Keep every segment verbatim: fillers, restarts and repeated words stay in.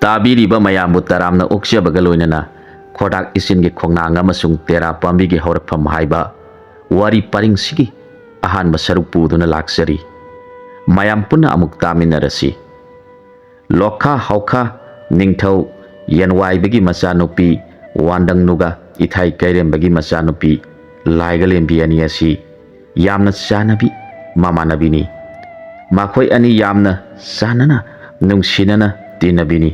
ꯇꯥꯕꯤꯔꯤꯕ ꯃꯌꯥꯝꯕꯨ ꯇꯔꯥꯝꯅ ꯑꯣꯛꯆꯕꯒ ꯂꯣꯏꯅꯅ ꯈꯣꯔꯗꯥꯛ ꯏꯆꯤꯟꯒꯤ ꯈꯣꯡꯅꯥꯡ ꯑꯃꯁꯨꯡ ꯇꯦꯔꯥ ꯄꯥꯝꯕꯤꯒꯤ ꯍꯧꯔꯛꯐꯝ ꯍꯥꯏꯕ ꯋꯥꯔꯤ ꯄꯔꯤꯡꯁꯤꯒꯤ ꯑꯍꯥꯟꯕ ꯁꯔꯨꯛ ꯄꯨꯗꯨꯅ ꯂꯥꯛꯆꯔꯤ꯫ ꯃꯌꯥꯝ ꯄꯨꯟꯅ ꯑꯃꯨꯛ ꯇꯥꯃꯤꯟꯅꯔꯁꯤ꯫ ꯂꯣꯈꯥ ꯍꯥꯎꯈꯥ ꯅꯤꯡꯊꯧ ꯌꯦꯟꯋꯥꯏꯕꯒꯤ ꯃꯆꯥꯅꯨꯄꯤ ꯋꯥꯟꯗꯪꯅꯨꯒ ꯏꯊꯥꯏ ꯀꯩꯔꯦꯝꯕꯒꯤ ꯃꯆꯥꯅꯨꯄꯤ ꯂꯥꯏꯒꯂꯦꯝꯕꯤ ꯑꯅꯤ ꯑꯁꯤ ꯌꯥꯝꯅ ꯆꯥꯟꯅꯕꯤ ꯃꯃꯥꯟꯅꯕꯤꯅꯤ꯫ ꯃꯈꯣꯏ ꯑꯅꯤ ꯌꯥꯝꯅ ꯆꯥꯟꯅꯅ ꯅꯨꯡꯁꯤꯅꯅ ꯇꯤꯟꯅꯕꯤꯅꯤ꯫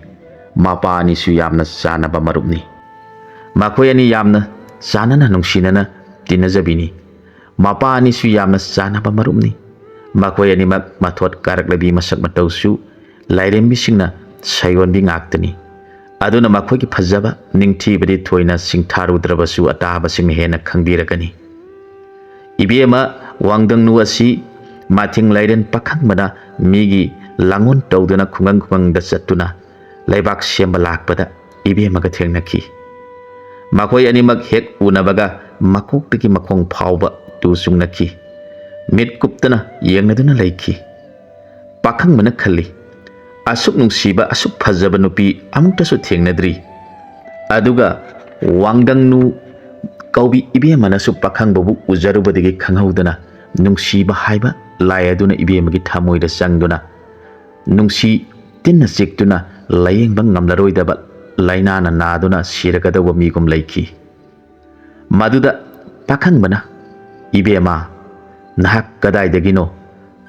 ꯃꯄꯥ ꯑꯅꯤꯁꯨ ꯌꯥꯝꯅ ꯆꯥꯟꯅꯕ ꯃꯔꯨꯞꯅꯤ꯫ ꯃꯈꯣꯏ ꯑꯅꯤ ꯌꯥꯝꯅ ꯆꯥꯟꯅꯅ ꯅꯨꯡꯁꯤꯅꯅ ꯇꯤꯟꯅꯖꯕꯤꯅꯤ꯫ ꯃꯄꯥ ꯑꯅꯤꯁꯨ ꯌꯥꯝꯅ ꯆꯥꯟꯅꯕ ꯃꯔꯨꯞꯅꯤ꯫ ꯃꯈꯣꯏ ꯑꯅꯤꯃꯛ ꯃꯊꯣꯠ ꯀꯥꯔꯛꯂꯕꯤ ꯃꯁꯛ ꯃꯇꯧꯁꯨ ꯂꯥꯏꯔꯦꯝꯕꯤꯁꯤꯡꯅ ꯁꯩꯑꯣꯟꯕꯤ ꯉꯥꯛꯇꯅꯤ꯫ ꯑꯗꯨꯅ ꯃꯈꯣꯏꯒꯤ ꯐꯖꯕ ꯅꯤꯡꯊꯤꯕꯗꯤ ꯊꯣꯏꯅ ꯁꯤꯡꯊꯥꯔꯨꯗ꯭ꯔꯕꯁꯨ ꯑꯇꯥꯕꯁꯤꯡꯅ ꯍꯦꯟꯅ ꯈꯪꯕꯤꯔꯒꯅꯤ꯫ ꯏꯕꯦꯝꯃ ꯋꯥꯡꯗꯪꯅꯨ ꯑꯁꯤ ꯃꯥꯊꯤꯡ ꯂꯥꯏꯔꯦꯟ ꯄꯥꯈꯪꯕꯅ ꯃꯤꯒꯤ ꯂꯥꯡꯑꯣꯟ ꯇꯧꯗꯨꯅ ꯈꯨꯡꯒꯪ ꯈꯨꯡꯒꯪꯗ ꯆꯠꯇꯨꯅ ꯂꯩꯕꯥꯛ ꯁꯦꯝꯕ ꯂꯥꯛꯄꯗ ꯏꯕꯦꯝꯃꯒ ꯊꯦꯡꯅꯈꯤ꯫ ꯃꯈꯣꯏ ꯑꯅꯤꯃꯛ ꯍꯦꯛ ꯎꯅꯕꯒ ꯃꯀꯣꯛꯇꯒꯤ ꯃꯈꯣꯡ ꯐꯥꯎꯕ ꯇꯨ ꯆꯨꯡꯅꯈꯤ꯫ ꯃꯤꯠ ꯀꯨꯞꯇꯅ ꯌꯦꯡꯅꯗꯨꯅ ꯂꯩꯈꯤ꯫ ꯄꯥꯈꯪꯕꯅ ꯈꯜꯂꯤ, "ꯑꯁꯨꯛ ꯅꯨꯡꯁꯤꯕ, ꯑꯁꯨꯛ ꯐꯖꯕ ꯅꯨꯄꯤ ꯑꯃꯨꯛꯇꯁꯨ ꯊꯦꯡꯅꯗ꯭ꯔꯤ꯫ ꯑꯗꯨꯒ ꯋꯥꯡꯗꯪꯅꯨ ꯀꯧꯕꯤ ꯏꯕꯦꯝꯃꯅꯁꯨ ꯄꯥꯈꯪꯕꯕꯨ ꯎꯖꯔꯨꯕꯗꯒꯤ ꯈꯪꯍꯧꯗꯅ ꯅꯨꯡꯁꯤꯕ ꯍꯥꯏꯕ ꯂꯥꯏ ꯑꯗꯨꯅ ꯏꯕꯦꯝꯃꯒꯤ ꯊꯃꯣꯏꯗ ꯆꯪꯗꯨꯅ ꯅꯨꯡꯁꯤ ꯇꯤꯟꯅ ꯆꯤꯛꯇꯨꯅ ꯂꯥꯌꯦꯡꯕ ꯉꯝꯂꯔꯣꯏꯗꯕ ꯂꯥꯏꯅꯥꯅ ꯅꯥꯗꯨꯅ ꯁꯤꯔꯒꯗꯧꯕ ꯃꯤꯒꯨꯝ ꯂꯩꯈꯤ꯫" ꯃꯗꯨꯗ ꯄꯥꯈꯪꯕꯅ, "ꯏꯕꯦꯝꯃ, ꯅꯍꯥꯛ ꯀꯗꯥꯏꯗꯒꯤꯅꯣ?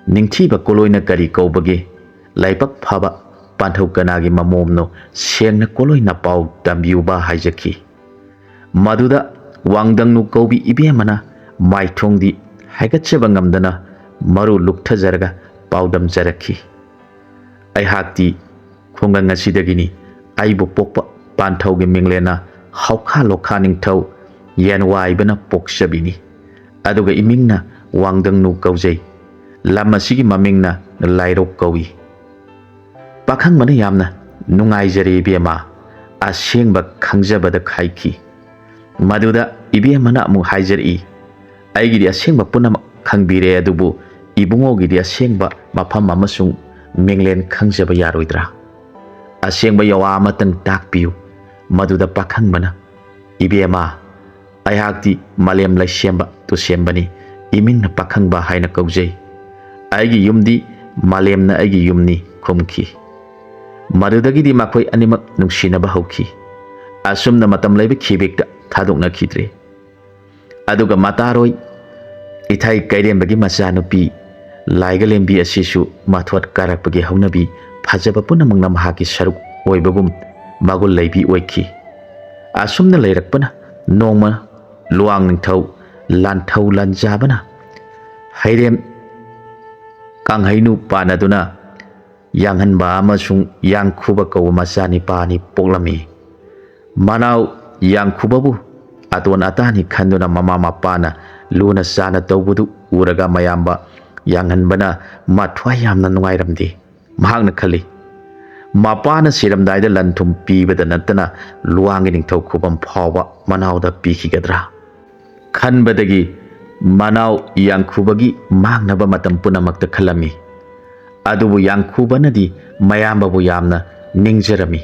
ꯅꯤꯡꯊꯤꯕ ꯀꯣꯂꯣꯏꯅ ꯀꯔꯤ ꯀꯧꯕꯒꯦ? ꯂꯥꯏꯕꯛ ꯐꯕ ꯄꯥꯟꯊꯧ ꯀꯅꯥꯒꯤ ꯃꯃꯣꯝꯅꯣ? ꯁꯦꯡꯅ ꯀꯣꯂꯣꯏꯅ ꯄꯥꯎ ꯇꯝꯕꯤꯌꯨꯕ" ꯍꯥꯏꯖꯈꯤ꯫ ꯃꯗꯨꯗ ꯋꯥꯡꯗꯪꯅꯨ ꯀꯧꯕꯤ ꯏꯕꯦꯝꯃꯅ ꯃꯥꯏꯊꯣꯡꯗꯤ ꯍꯥꯏꯒꯠꯆꯕ ꯉꯝꯗꯅ ꯃꯔꯨ ꯂꯨꯛꯊꯖꯔꯒ ꯄꯥꯎꯗꯝꯖꯔꯛꯈꯤ꯫ "ꯑꯩꯍꯥꯛꯇꯤ ꯈꯨꯡꯒꯪ ꯑꯁꯤꯗꯒꯤꯅꯤ꯫ ꯑꯩꯕꯨ ꯄꯣꯛꯄ ꯄꯥꯟꯊꯧꯒꯤ ꯃꯤꯡꯂꯦꯟꯅ ꯍꯧꯈꯥ ꯂꯣꯈꯥ ꯅꯤꯡꯊꯧ ꯌꯦꯟꯋꯥꯏꯕꯅ ꯄꯣꯛꯆꯕꯤꯅꯤ꯫ ꯑꯗꯨꯒ ꯏꯃꯤꯡꯅ ꯋꯥꯡꯗꯪꯅꯨ ꯀꯧꯖꯩ꯫ ꯂꯝ ꯑꯁꯤꯒꯤ ꯃꯃꯤꯡꯅ ꯂꯥꯏꯔꯣꯛ ꯀꯧꯏ꯫" ꯄꯥꯈꯪꯕꯅ ꯌꯥꯝꯅ ꯅꯨꯡꯉꯥꯏꯖꯔꯦ ꯏꯕꯦꯝꯃ, ꯑꯁꯦꯡꯕ ꯈꯪꯖꯕꯗ ꯈꯥꯏꯈꯤ꯫ ꯃꯗꯨꯗ ꯏꯕꯦꯝꯃꯅ ꯑꯃꯨꯛ ꯍꯥꯏꯖꯔꯛꯏ, "ꯑꯩꯒꯤꯗꯤ ꯑꯁꯦꯡꯕ ꯄꯨꯝꯅꯃꯛ ꯈꯪꯕꯤꯔꯦ, ꯑꯗꯨꯕꯨ ꯏꯕꯨꯡꯉꯣꯒꯤꯗꯤ ꯑꯁꯦꯡꯕ ꯃꯐꯝ ꯑꯃꯁꯨꯡ ꯃꯤꯡꯂꯦꯟ ꯈꯪꯖꯕ ꯌꯥꯔꯣꯏꯗ꯭ꯔꯥ?" ꯑꯁꯦꯡꯕ ꯌꯥꯋꯥ ꯑꯃꯇꯪ ꯇꯥꯛꯄꯤꯌꯨ꯫ ꯃꯗꯨꯗ ꯄꯥꯈꯪꯕꯅ, "ꯏꯕꯦꯝꯃ, ꯑꯩꯍꯥꯛꯇꯤ ꯃꯥꯂꯦꯝ ꯂꯩꯁꯦꯝꯕ ꯇꯨꯁꯦꯝꯕꯅꯤ, ꯏꯃꯤꯡꯅ ꯄꯥꯈꯪꯕ ꯍꯥꯏꯅ ꯀꯧꯖꯩ꯫ ꯑꯩꯒꯤ ꯌꯨꯝꯗꯤ ꯃꯥꯂꯦꯝꯅ ꯑꯩꯒꯤ ꯌꯨꯝꯅꯤ" ꯈꯨꯝꯈꯤ꯫ ꯃꯗꯨꯗꯒꯤꯗꯤ ꯃꯈꯣꯏ ꯑꯅꯤꯃꯛ ꯅꯨꯡꯁꯤꯅꯕ ꯍꯧꯈꯤ꯫ ꯑꯁꯨꯝꯅ ꯃꯇꯝ ꯂꯩꯕ ꯈꯤꯕꯦꯛꯇ ꯊꯥꯗꯣꯛꯅꯈꯤꯗ꯭ꯔꯦ꯫ ꯑꯗꯨꯒ ꯃꯇꯥꯔꯣꯏ ꯏꯊꯥꯏ ꯀꯩꯔꯦꯝꯕꯒꯤ ꯃꯆꯥꯅꯨꯄꯤ ꯂꯥꯏꯒꯂꯦꯝꯕꯤ ꯑꯁꯤꯁꯨ ꯃꯊ꯭ꯋꯥꯠ ꯀꯥꯔꯛꯄꯒꯤ ꯍꯧꯅꯕꯤ ꯐꯖꯕ ꯄꯨꯝꯅꯃꯛꯅ ꯃꯍꯥꯛꯀꯤ ꯁꯔꯨꯛ ꯑꯣꯏꯕꯒꯨꯝ ꯃꯒꯨꯟ ꯂꯩꯕꯤ ꯑꯣꯏꯈꯤ꯫ ꯑꯁꯨꯝꯅ ꯂꯩꯔꯛꯄꯅ ꯅꯣꯡꯃ ꯂꯨꯋꯥꯡ ꯅꯤꯡꯊꯧ ꯂꯥꯟꯊꯧ ꯂꯥꯟꯖꯥꯕꯅ ꯍꯩꯔꯦꯝ ꯀꯥꯡꯍꯩꯅꯨ ꯄꯥꯟꯅꯗꯨꯅ ꯌꯥꯡꯍꯟꯕ ꯑꯃꯁꯨꯡ ꯌꯥꯡꯈꯨꯕ ꯀꯧꯕ ꯃꯆꯥꯅꯤꯄꯥ ꯑꯅꯤ ꯄꯣꯛꯂꯝꯃꯤ꯫ ꯃꯅꯥꯎ ꯌꯥꯡꯈꯨꯕꯕꯨ ꯑꯇꯣꯟ ꯑꯇꯥꯅꯤ ꯈꯟꯗꯨꯅ ꯃꯃꯥ ꯃꯄꯥꯅ ꯂꯨꯅ ꯆꯥꯅ ꯇꯧꯕꯗꯨ ꯎꯔꯒ ꯃꯌꯥꯝꯕ ꯌꯥꯡꯍꯟꯕꯅ ꯃꯊ꯭ꯋꯥꯏ ꯌꯥꯝꯅ ꯅꯨꯡꯉꯥꯏꯔꯝꯗꯦ꯫ ꯃꯍꯥꯛꯅ ꯈꯜꯂꯤ, ꯃꯄꯥꯅ ꯁꯤꯔꯝꯗꯥꯏꯗ ꯂꯟ ꯊꯨꯝ ꯄꯤꯕꯗ ꯅꯠꯇꯅ ꯂꯨꯋꯥꯡꯒꯤ ꯅꯤꯡꯊꯧ ꯈꯨꯕꯝ ꯐꯥꯎꯕ ꯃꯅꯥꯎꯗ ꯄꯤꯈꯤꯒꯗ꯭ꯔꯥ ꯈꯟꯕꯗꯒꯤ ꯃꯅꯥꯎ ꯌꯥꯡꯈꯨꯕꯒꯤ ꯃꯥꯡꯅꯕ ꯃꯇꯝ ꯄꯨꯝꯅꯃꯛꯇ ꯈꯜꯂꯝꯃꯤ꯫ ꯑꯗꯨꯕꯨ ꯌꯥꯡꯈꯨꯕꯅꯗꯤ ꯃꯌꯥꯝꯕꯕꯨ ꯌꯥꯝꯅ ꯅꯤꯡꯖꯔꯝꯃꯤ꯫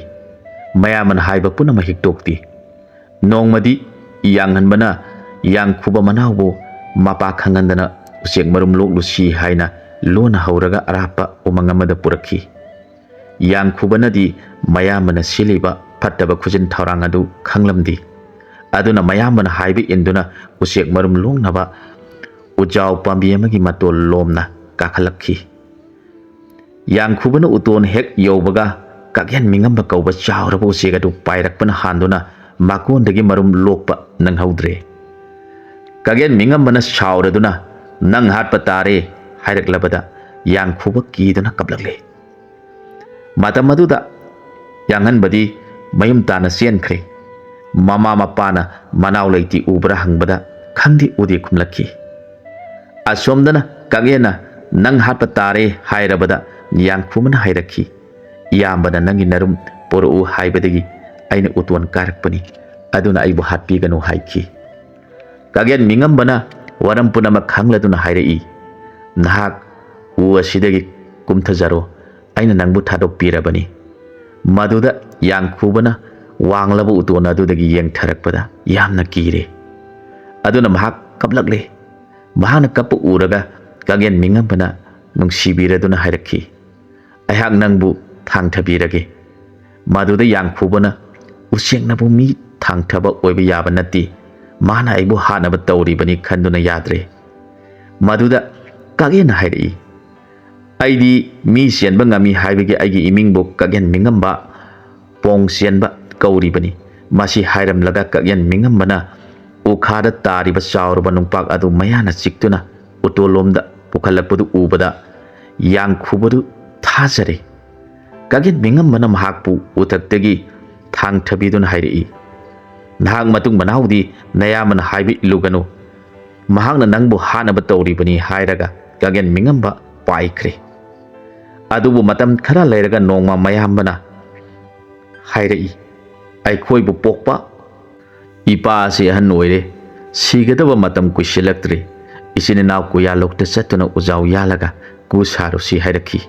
ꯃꯌꯥꯝꯕꯅ ꯍꯥꯏꯕ ꯄꯨꯝꯅꯃꯛ ꯍꯤꯛꯇꯣꯛꯇꯦ꯫ ꯅꯣꯡꯃꯗꯤ ꯌꯥꯡꯍꯟꯕꯅ ꯌꯥꯡꯈꯨꯕ ꯃꯅꯥꯎꯕꯨ ꯃꯄꯥ ꯈꯪꯍꯟꯗꯅ ꯎꯆꯦꯛ ꯃꯔꯨꯝ ꯂꯣꯛꯂꯨꯁꯤ ꯍꯥꯏꯅ ꯂꯣꯟꯅ ꯍꯧꯔꯒ ꯑꯔꯥꯞꯄ ꯎꯃꯪ ꯑꯃꯗ ꯄꯨꯔꯛꯈꯤ꯫ ꯌꯥꯡꯈꯨꯕꯅꯗꯤ ꯃꯌꯥꯝꯕꯅ ꯁꯤꯜꯂꯤꯕ ꯐꯠꯇꯕ ꯈꯨꯖꯤꯟ ꯊꯧꯔꯥꯡ ꯑꯗꯨ ꯈꯪꯂꯝꯗꯦ꯫ ꯑꯗꯨꯅ ꯃꯌꯥꯝꯕꯅ ꯍꯥꯏꯕ ꯏꯟꯗꯨꯅ ꯎꯆꯦꯛ ꯃꯔꯨꯝ ꯂꯣꯛꯅꯕ ꯎꯖꯥꯎ ꯄꯥꯝꯕꯤ ꯑꯃꯒꯤ ꯃꯇꯣꯜ ꯂꯣꯝꯅ ꯀꯥꯈꯠꯂꯛꯈꯤ꯫ ꯌꯥꯡꯈꯨꯕꯅ ꯎꯇꯣꯟ ꯍꯦꯛ ꯌꯧꯕꯒ ꯀꯥꯛꯌꯦꯟ ꯃꯤꯉꯝꯕ ꯀꯧꯕ ꯆꯥꯎꯔꯕ ꯎꯆꯦꯛ ꯑꯗꯨ ꯄꯥꯏꯔꯛꯄꯅ ꯍꯥꯟꯗꯨꯅ ꯃꯀꯣꯟꯗꯒꯤ ꯃꯔꯨꯝ ꯂꯣꯛꯄ ꯅꯪꯍꯧꯗ꯭ꯔꯦ꯫ ꯀꯥꯛꯌꯦꯟ ꯃꯤꯉꯝꯕꯅ ꯁꯥꯎꯔꯗꯨꯅ, "ꯅꯪ ꯍꯥꯠꯄ ꯇꯥꯔꯦ" ꯍꯥꯏꯔꯛꯂꯕꯗ ꯌꯥꯡꯈꯨꯕ ꯀꯤꯗꯨꯅ ꯀꯞꯂꯛꯂꯦ꯫ ꯃꯇꯝ ꯑꯗꯨꯗ ꯌꯥꯡꯍꯟꯕꯗꯤ ꯃꯌꯨꯝ ꯇꯥꯅ ꯆꯦꯟꯈ꯭ꯔꯦ꯫ ꯃꯃꯥ ꯃꯄꯥꯅ ꯃꯅꯥꯎ ꯂꯩꯇꯦ ꯎꯕ꯭ꯔꯥ ꯍꯪꯕꯗ ꯈꯪꯗꯦ ꯎꯗꯦ ꯈꯨꯝꯂꯛꯈꯤ꯫ ꯑꯁꯣꯝꯗꯅ ꯀꯥꯛꯌꯦꯟꯅ "ꯅꯪ ꯍꯥꯠꯄ ꯇꯥꯔꯦ" ꯍꯥꯏꯔꯕꯗ ꯌꯥꯡꯈꯨꯕꯅ ꯍꯥꯏꯔꯛꯈꯤ, "ꯏꯌꯥꯝꯕꯅ ꯅꯪꯒꯤ ꯅꯔꯨꯝ ꯄꯨꯔꯛꯎ ꯍꯥꯏꯕꯗꯒꯤ ꯑꯩꯅ ꯎꯇꯣꯟ ꯀꯥꯔꯛꯄꯅꯤ, ꯑꯗꯨꯅ ꯑꯩꯕꯨ ꯍꯥꯠꯄꯤꯒꯅꯨ" ꯍꯥꯏꯈꯤ꯫ ꯀꯥꯛꯌꯦꯟ ꯃꯤꯉꯝꯕꯅ ꯋꯥꯔꯝ ꯄꯨꯝꯅꯃꯛ ꯈꯪꯂꯗꯨꯅ ꯍꯥꯏꯔꯛꯏ, "ꯅꯍꯥꯛ ꯎ ꯑꯁꯤꯗꯒꯤ ꯀꯨꯝꯊꯖꯔꯣ, ꯑꯩꯅ ꯅꯪꯕꯨ ꯊꯥꯗꯣꯛꯄꯤꯔꯕꯅꯤ꯫ ꯃꯗꯨꯗ ꯌꯥꯡꯈꯨꯕꯅ ꯋꯥꯡꯂꯕ ꯎꯇꯣꯟ ꯑꯗꯨꯗꯒꯤ ꯌꯦꯡꯊꯔꯛꯄꯗ ꯌꯥꯝꯅ ꯀꯤꯔꯦ꯫ ꯑꯗꯨꯅ ꯃꯍꯥꯛ ꯀꯞꯂꯛꯂꯦ꯫ ꯃꯍꯥꯛꯅ ꯀꯞꯄ ꯎꯔꯒ ꯀꯥꯒꯦꯟ ꯃꯤꯉꯝꯕꯅ ꯅꯨꯡꯁꯤꯕꯤꯔꯗꯨꯅ ꯍꯥꯏꯔꯛꯈꯤ, "ꯑꯩꯍꯥꯛ ꯅꯪꯕꯨ ꯊꯥꯡꯊꯕꯤꯔꯒꯦ꯫" ꯃꯗꯨꯗ ꯌꯥꯡꯈꯨꯕꯅ, "ꯎꯆꯦꯛꯅꯕꯨ ꯃꯤ ꯊꯥꯡꯊꯕ ꯑꯣꯏꯕ ꯌꯥꯕ ꯅꯠꯇꯦ꯫ ꯃꯥꯅ ꯑꯩꯕꯨ ꯍꯥꯠꯅꯕ ꯇꯧꯔꯤꯕꯅꯤ" ꯈꯟꯗꯨꯅ ꯌꯥꯗ꯭ꯔꯦ꯫ ꯃꯗꯨꯗ ꯀꯥꯒꯦꯟꯅ ꯍꯥꯏꯔꯛꯏ, "ꯑꯩꯗꯤ ꯃꯤ ꯆꯦꯟꯕ ꯉꯝꯃꯤ ꯍꯥꯏꯕꯒꯤ ꯑꯩꯒꯤ ꯏꯃꯤꯡꯕꯨ ꯀꯥꯒꯦꯟ ꯃꯤꯉꯝꯕ, ꯄꯣꯡ ꯆꯦꯟꯕ ꯀꯧꯔꯤꯕꯅꯤ꯫" ꯃꯁꯤ ꯍꯥꯏꯔꯝꯂꯒ ꯀꯥꯒꯦꯟ ꯃꯤꯉꯝꯕꯅ ꯎꯈꯥꯗ ꯇꯥꯔꯤꯕ ꯆꯥꯎꯔꯕ ꯅꯨꯡꯄꯥꯛ ꯑꯗꯨ ꯃꯌꯥꯅ ꯆꯤꯛꯇꯨꯅ ꯎꯇꯣꯜꯂꯣꯝꯗ ꯄꯨꯈꯠꯂꯛꯄꯗꯨ ꯎꯕꯗ ꯌꯥꯡꯈꯨꯕꯗꯨ ꯊꯥꯖꯔꯦ꯫ ꯀꯥꯒꯦꯟ ꯃꯤꯉꯝꯕꯅ ꯃꯍꯥꯛꯄꯨ ꯎꯊꯛꯇꯒꯤ ꯊꯥꯡꯊꯕꯤꯗꯨꯅ ꯍꯥꯏꯔꯛꯏ, "ꯅꯍꯥꯛ ꯃꯇꯨꯡ ꯃꯅꯥꯎꯗꯤ ꯅꯌꯥꯝꯕꯅ ꯍꯥꯏꯕ ꯏꯜꯂꯨꯒꯅꯨ꯫ ꯃꯍꯥꯛꯅ ꯅꯪꯕꯨ ꯍꯥꯠꯅꯕ ꯇꯧꯔꯤꯕꯅꯤ" ꯍꯥꯏꯔꯒ ꯀꯥꯒꯦꯟ ꯃꯤꯉꯝꯕ ꯄꯥꯏꯈ꯭ꯔꯦ꯫ ꯑꯗꯨꯕꯨ ꯃꯇꯝ ꯈꯔ ꯂꯩꯔꯒ ꯅꯣꯡꯃ ꯃꯌꯥꯝꯕꯅ ꯍꯥꯏꯔꯛꯏ, "ꯑꯩꯈꯣꯏꯕꯨ ꯄꯣꯛꯄ ꯏꯄꯥ ꯑꯁꯤ ꯑꯍꯟ ꯑꯣꯏꯔꯦ꯫ ꯁꯤꯒꯗꯕ ꯃꯇꯝ ꯀꯨꯏꯁꯤꯜꯂꯛꯇ꯭ꯔꯦ꯫ ꯏꯆꯤꯟ ꯏꯅꯥꯎ ꯀꯨꯌꯥꯂꯣꯛꯇ ꯆꯠꯇꯨꯅ ꯎꯖꯥꯎ ꯌꯥꯜꯂꯒ ꯀꯨ ꯁꯥꯔꯨꯁꯤ" ꯍꯥꯏꯔꯛꯈꯤ꯫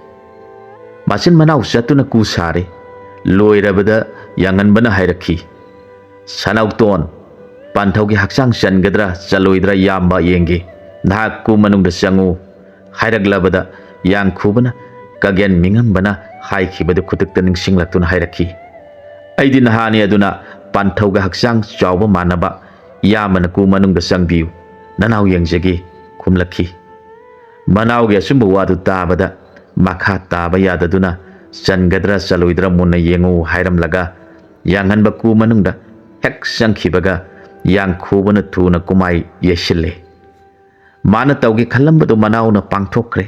ꯃꯆꯤꯟ ꯃꯅꯥꯎ ꯆꯠꯇꯨꯅ ꯀꯨ ꯁꯥꯔꯦ꯫ ꯂꯣꯏꯔꯕꯗ ꯌꯥꯡꯍꯟꯕꯅ ꯍꯥꯏꯔꯛꯈꯤ, "ꯁꯅꯥꯎꯇꯣꯟ, ꯄꯥꯟꯊꯧꯒꯤ ꯍꯛꯆꯥꯡ ꯆꯟꯒꯗ꯭ꯔꯥ ꯆꯜꯂꯣꯏꯗ꯭ꯔꯥ ꯏꯌꯥꯝꯕ ꯌꯦꯡꯒꯦ꯫ ꯅꯍꯥꯛ ꯀꯨ ꯃꯅꯨꯡꯗ ꯆꯪꯉꯨ" ꯍꯥꯏꯔꯛꯂꯕꯗ ꯌꯥꯡꯈꯨꯕꯅ ꯀꯥꯒꯦꯟ ꯃꯤꯉꯝꯕꯅ ꯍꯥꯏꯈꯤꯕꯗꯨ ꯈꯨꯗꯛꯇ ꯅꯤꯡꯁꯤꯡꯂꯛꯇꯨꯅ ꯍꯥꯏꯔꯛꯈꯤ, "ꯑꯩꯗꯤ ꯅꯍꯥꯅꯤ, ꯑꯗꯨꯅ ꯄꯥꯟꯊꯧꯒ ꯍꯛꯆꯥꯡ ꯆꯥꯎꯕ ꯃꯥꯟꯅꯕ ꯏꯌꯥꯝꯕꯅ ꯀꯨ ꯃꯅꯨꯡꯗ ꯆꯪꯕꯤꯌꯨ, ꯅꯅꯥꯎ ꯌꯦꯡꯖꯒꯦ" ꯈꯨꯝꯂꯛꯈꯤ꯫ ꯃꯅꯥꯎꯒꯤ ꯑꯆꯨꯝꯕ ꯋꯥꯗꯨ ꯇꯥꯕꯗ ꯃꯈꯥ ꯇꯥꯕ ꯌꯥꯗꯗꯨꯅ "ꯆꯟꯒꯗ꯭ꯔꯥ ꯆꯜꯂꯣꯏꯗ꯭ꯔꯥ ꯃꯨꯟꯅ ꯌꯦꯡꯉꯨ" ꯍꯥꯏꯔꯝꯂꯒ ꯌꯥꯡꯍꯟꯕ ꯀꯨ ꯃꯅꯨꯡꯗ ꯍꯦꯛ ꯆꯪꯈꯤꯕꯒ ꯌꯥꯡꯈꯨꯕꯅ ꯊꯨꯅ ꯀꯨꯃꯥꯏ ꯌꯩꯁꯤꯜꯂꯦ꯫ ꯃꯥꯅ ꯇꯧꯒꯦ ꯈꯜꯂꯝꯕꯗꯨ ꯃꯅꯥꯎꯅ ꯄꯥꯡꯊꯣꯛꯈ꯭ꯔꯦ꯫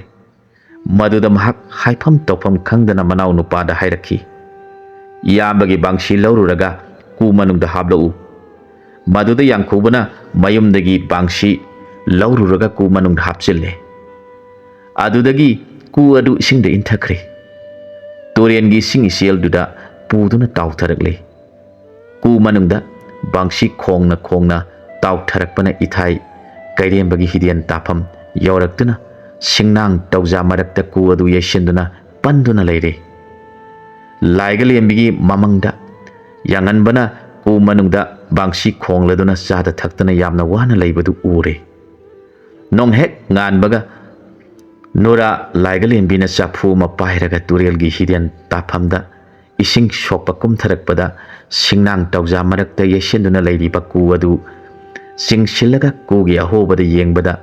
ꯃꯗꯨꯗ ꯃꯍꯥꯛ ꯍꯥꯏꯐꯝ ꯇꯧꯐꯝ ꯈꯪꯗꯅ ꯃꯅꯥꯎ ꯅꯨꯄꯥꯗ ꯍꯥꯏꯔꯛꯈꯤ, "ꯏꯌꯥꯝꯕꯒꯤ ꯕꯥꯡꯁꯤ ꯂꯧꯔꯨꯔꯒ ꯀꯨ ꯃꯅꯨꯡꯗ ꯍꯥꯞꯂꯛꯎ"꯫ ꯃꯗꯨꯗ ꯌꯥꯡꯈꯨꯕꯅ ꯃꯌꯨꯝꯗꯒꯤ ꯕꯥꯡꯁꯤ ꯂꯧꯔꯨꯔꯒ ꯀꯨ ꯃꯅꯨꯡꯗ ꯍꯥꯞꯆꯤꯜꯂꯦ꯫ ꯑꯗꯨꯗꯒꯤ ꯀꯨ ꯑꯗꯨ ꯏꯁꯤꯡꯗ ꯏꯟꯊꯈ꯭ꯔꯦ꯫ ꯇꯨꯔꯦꯟꯒꯤ ꯏꯁꯤꯡ ꯏꯆꯦꯜꯗꯨꯗ ꯄꯨꯗꯨꯅ ꯇꯥꯎꯊꯔꯛꯂꯦ꯫ ꯀꯨ ꯃꯅꯨꯡꯗ ꯕꯥꯡꯁꯤ ꯈꯣꯡꯅ ꯈꯣꯡꯅ ꯇꯥꯎꯊꯔꯛꯄꯅ ꯏꯊꯥꯏ ꯀꯩꯔꯦꯝꯕꯒꯤ ꯍꯤꯗꯦꯟ ꯇꯥꯐꯝ ꯌꯧꯔꯛꯇꯨꯅ ꯁꯤꯡꯅꯥꯡ ꯇꯧꯖꯥ ꯃꯔꯛꯇ ꯀꯨ ꯑꯗꯨ ꯌꯩꯁꯤꯟꯗꯨꯅ ꯄꯟꯗꯨꯅ ꯂꯩꯔꯦ꯫ ꯂꯥꯏꯒꯂꯦꯝꯕꯤꯒꯤ ꯃꯃꯪꯗ ꯌꯥꯡꯍꯟꯕꯅ ꯀꯨ ꯃꯅꯨꯡꯗ ꯕꯥꯡꯁꯤ ꯈꯣꯡꯂꯗꯨꯅ ꯆꯥꯗ ꯊꯛꯇꯅ ꯌꯥꯝꯅ ꯋꯥꯅ ꯂꯩꯕꯗꯨ ꯎꯔꯦ꯫ ꯅꯣꯡ ꯍꯦꯛ ꯉꯥꯟꯕꯒ ꯅꯨꯔꯥ ꯂꯥꯏꯒꯂꯦꯝꯕꯤꯅ ꯆꯐꯨ ꯑꯃ ꯄꯥꯏꯔꯒ ꯇꯨꯔꯦꯜꯒꯤ ꯍꯤꯔꯦꯟ ꯇꯥꯐꯝꯗ ꯏꯁꯤꯡ ꯁꯣꯛꯄ ꯀꯨꯝꯊꯔꯛꯄꯗ ꯁꯤꯡꯅꯥꯡ ꯇꯧꯖꯥ ꯃꯔꯛꯇ ꯌꯩꯁꯤꯟꯗꯨꯅ ꯂꯩꯔꯤꯕ ꯀꯨ ꯑꯗꯨ ꯆꯤꯡꯁꯤꯜꯂꯒ ꯀꯨꯒꯤ ꯑꯍꯣꯕꯗ ꯌꯦꯡꯕꯗ